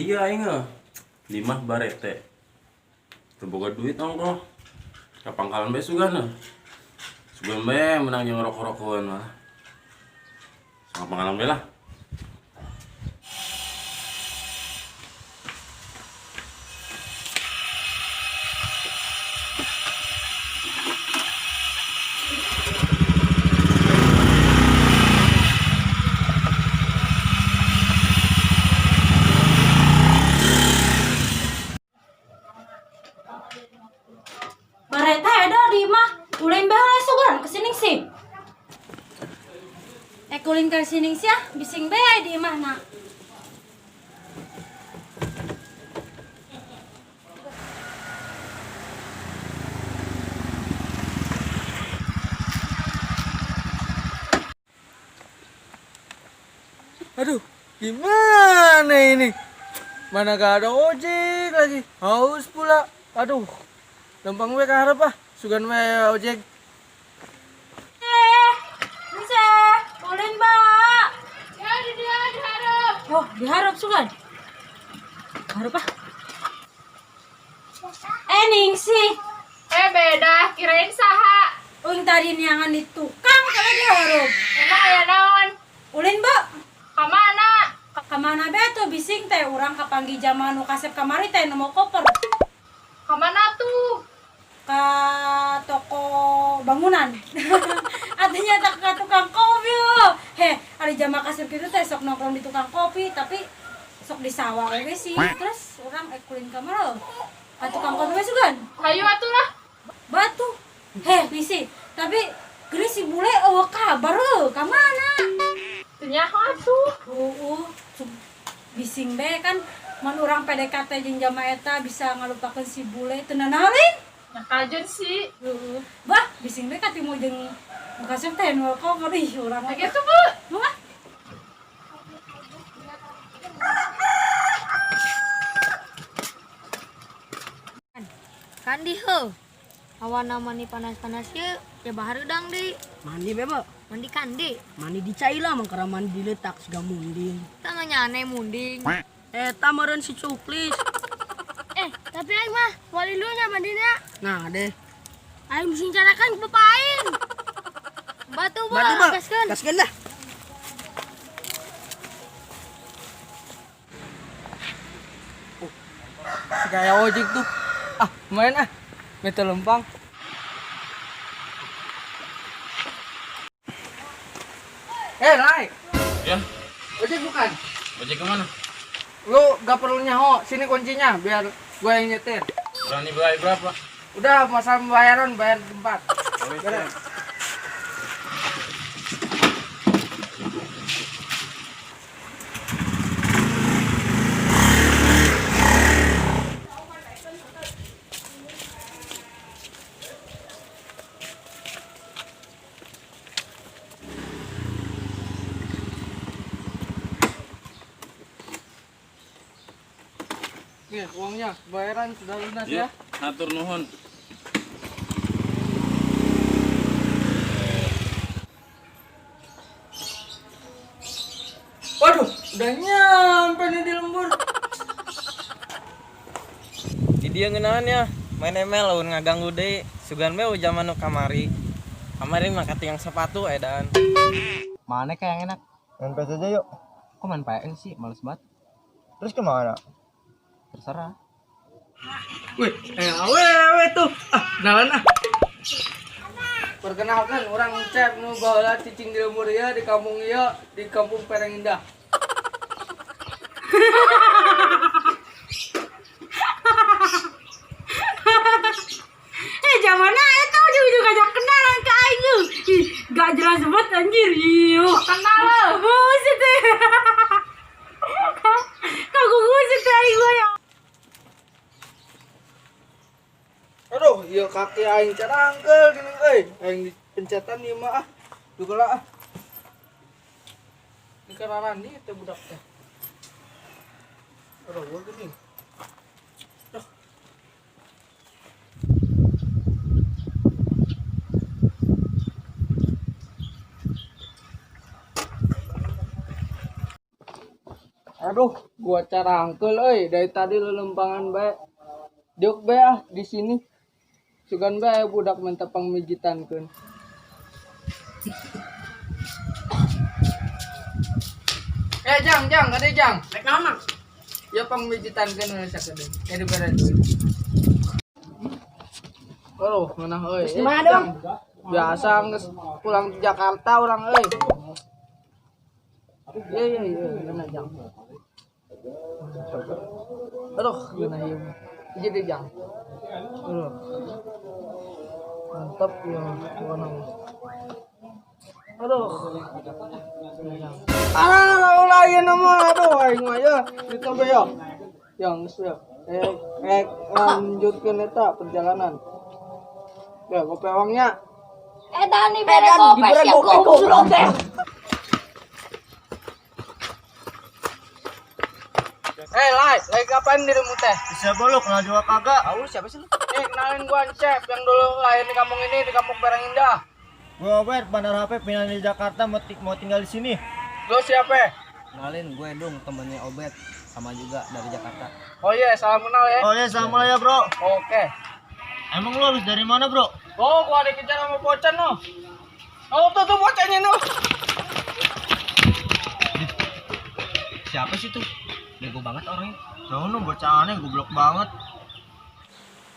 Dia aing heuh. Di mah barete. Teu boga duit ongkoh. Ka pangkalan bae sugan heuh. Sugan bae menang jeung rokok-rokokan mah. Sama pangkalan bae lah. Bareta ada di mah ulin bae heula sugan ke sining sih. Eh kulin ke sining sih ah, bising bae di imah na. Aduh, gimana ini? Mana gak ada ojek lagi. Haus pula. Aduh, lempang we ka hareup ah. Sugan we ojek. Eh, Nse, ulin ba. Ya, di dia diharap. Oh, diharap sugan. Harap ah. Eh Ningsih, Eh, beda, kirain saha. uing tadi niangan di tukang kalau diharap. Emang aya naon? Ulin ba, Ka mana? Ka mana be tuh bising teh urang kapanggih jamaah nu kasep kamari teh nu mau koper Ka mana tuh? Ka toko bangunan. Artinya tak ke tukang kopi. Oh. Heh, ada jamaah kasep gitu teh sok nongkrong di tukang kopi tapi sok di sawah oge sih. Terus urang kulin kamar oh. Ka tukang kopi we sugan. Hayu atuh lah. Batu. Heh, Nisi, tapi geulis si bule eueuh kabar eueuh, ka mana? Teu nyaho atuh. Heeh, bising be kan mun urang PDKT jeung jamaah eta bisa ngalupakeun si bule teu nanaon. Nya kajun sih. Heeh. Bah, bising be katimu jeung nu kasep teh nu koper ih urang mah. Nah, gitu, Bu. Wah. Kandi heuh. Awana mani panas-panas ye, ya bahareudang deui. Mandi bebo, Mandi kandi. Mandi di cai lah mangkara mandi diletak siga munding. Tah nyane munding. Eta meureun si cuklis. Eh, tapi aing mah wali lu nya mandina. Nah deh. Aing bising carakan ku bapak aing. Batu, Ba. Batu ba, Gaskeun. Gaskeun dah. Si kayak ojek tuh. Ah, lumayan ah. Minta lempang. Eh, Rai. Ya, Ojek bukan? ojek kemana? Lu gak perlu nyaho, sini kuncinya biar gue yang nyetir. Berani bayar berapa? Udah, masalah pembayaran bayar tempat. Beres. Nih, uangnya, bayaran sudah lunas ya. Ya, hatur nuhun. Waduh, udah nyampe nih di lembur. Di dia ngeunahan ya, main ML laun ngaganggu deui. Sugan we zaman nu kamari. Kamari mah katingang sepatu edan. Mana kayak yang enak? Main PS aja yuk. Kok main PN sih? Males banget. Terus kemana? Terserah. Wih, awewe tuh. Ah, kenalan ah. Perkenalkan, orang Cep nu baheula cicing di lembur ieu di kampung ieu, di kampung Pereng Indah. Eh, zamana eta ujung-ujung ajak kenalan ke aing. Ih, gak jelas banget anjir. Iyo. Kenal lo. Buset teh. Kagu buset teh aing gua ya. Aduh, ieu kaki aing carangkel gini euy. Aing pencetan ieu mah ah. Duh ah. Di kararani teh budak teh. Aduh, gua gini. Duh. Aduh, gua carangkeul euy, dari tadi lelempangan bae. Diuk bae ah di sini. Sugan bae aya budak minta pangmijitankeun. Eh, Jang, Jang, kade Jang. Rek naon, Mang? Ya pangmijitankeun we sakedeung. Eh dibere duit. Aduh, ngeunah euy. Terus gimana dong? Biasa geus pulang di Jakarta urang euy. Iya iya iya, ngeunah Jang. Aduh, ngeunah ieu mah. Hiji deui Jang. Aduh. Mantap ya pokona mah. Aduh. Ah, ulah ieu mah aduh aing mah ya. Ditu bae ya. Yang geus ya. Lanjutkeun eta perjalanan. Ya, gope uangnya. Edan dibere gope sia goblok teh. Eh, Lai, lagi ngapain dirimu teh? Siapa lu? Kenal juga kagak. Tahu siapa sih lu? Nih, kenalin gua Encep yang dulu lahir di kampung ini, di kampung Perang Indah. Gua Obet, bandar HP pindah di Jakarta mau tinggal di sini. Lu siapa? Kenalin gue Dung, temennya Obet, sama juga dari Jakarta. Oh iya, salam kenal ya. Oh iya, salam kenal ya, Bro. Oke. Emang lu habis dari mana, Bro? Oh, gua dikejar sama bocan noh. Oh, tuh tuh bocannya noh. Siapa sih tuh? Bego banget orangnya. Tahu lu bocah aneh, goblok banget.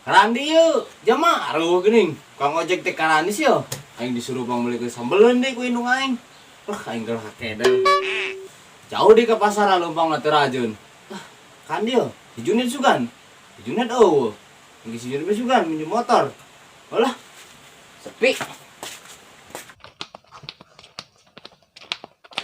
Karandi yeuh, jama aruh geuning. Kang ojek teh karandi sih yo. Aing disuruh pangmeulikeun sambeleun deui ku indung aing. Wah, aing geus kakedel. Jauh di ke pasar leumpang teu rajun. Ah, kandi yo, di Junid sugan. Di Junid eueuh. Lagi si Junid sugan minjem motor. Olah. Sepi.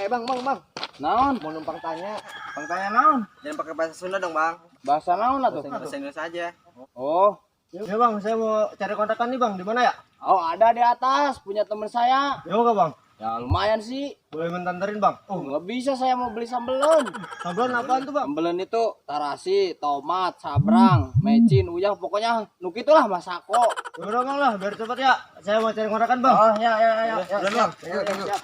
Eh, Bang, Bang, Bang. Naon? Mau numpang tanya. Bang tanya naon? Jangan pakai bahasa Sunda dong, Bang. Bahasa naon atuh? Bahasa Inggris aja. Oh. Ya, Bang, saya mau cari kontrakan nih, Bang. Di mana ya? Oh, ada di atas punya teman saya. Ya enggak, Bang? Ya lumayan sih. Boleh mentanterin, Bang? Oh, nggak bisa, saya mau beli sambelon. Sambelon apaan tuh, Bang? Sambelon itu tarasi, tomat, sabrang, mecin, uyah, pokoknya nuk itulah masako. Ya udah, Bang lah, biar cepat ya. Saya mau cari kontrakan, Bang. Oh, ya ya ya. Ya, ya, Bang. Ya, ya, siap.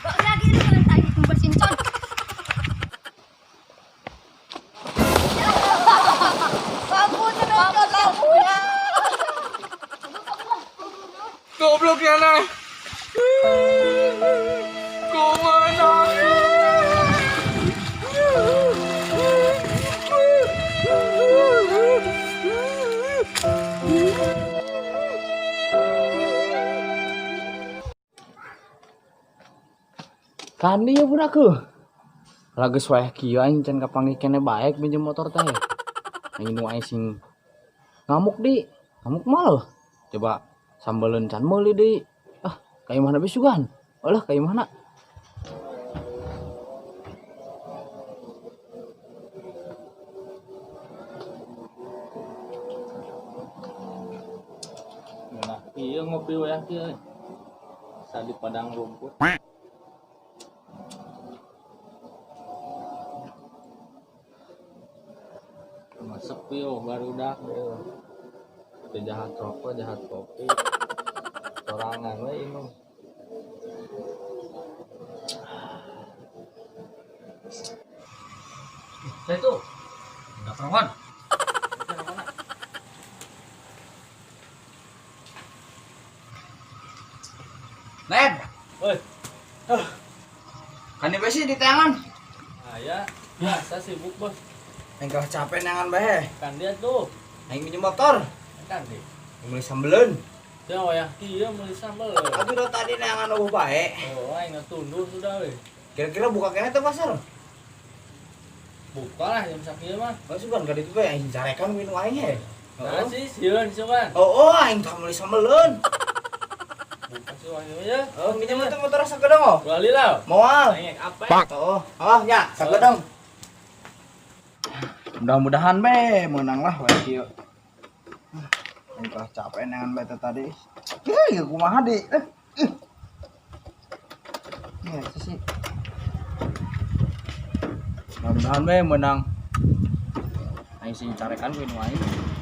Bak lagi lu tadi bersincon. Goblok ya, Nay. Kandi ya budak heuh. Lagi wayah kieu aing can kapanggih keneh baek minjem motor teh. Aing nu aing sing ngamuk di, ngamuk mah loh. Coba sambeleun can meuli deui. Ah, ka imahna bae sugan. Olah ka imahna. Nah, iya ngopi wayah kieu. Sa di padang rumput. Sepi oh barudak eueuh. Teu jahat rokok, jahat kopi. Sorangan we inum. Saya tuh udah kawan. Ned. Oi. Kan sih di tangan. Ah ya, biasa sibuk bos. Aing kalah capek nangan bae. Kan dia tuh. Aing minjem motor. Kan deh. Meuli sambeleun. Ya wayah kieu meuli sambel. Aduh udah tadi nangan eueuh bae. Oh, aing tunduh sudah we. Kira-kira buka keneh teh pasar? Buka lah jam sakieu mah. Oh, sugan ka ditu bae aing carekan minum aing he. Nah sih, sieun sugan. Oh, oh aing tah meuli sambeleun. Buka sih wayah ya. Oh, minjem teh motor sakedeung oh. Bali lah. Moal. Aing apa? Oh, oh nya sakedeung. Mudah-mudahan be menang lah wae kieu. Aing kalah capek nangan bae teh tadi. Ih, kumaha di? Ya, sih. Mudah-mudahan be menang. Aing sing carekan ku indung aing.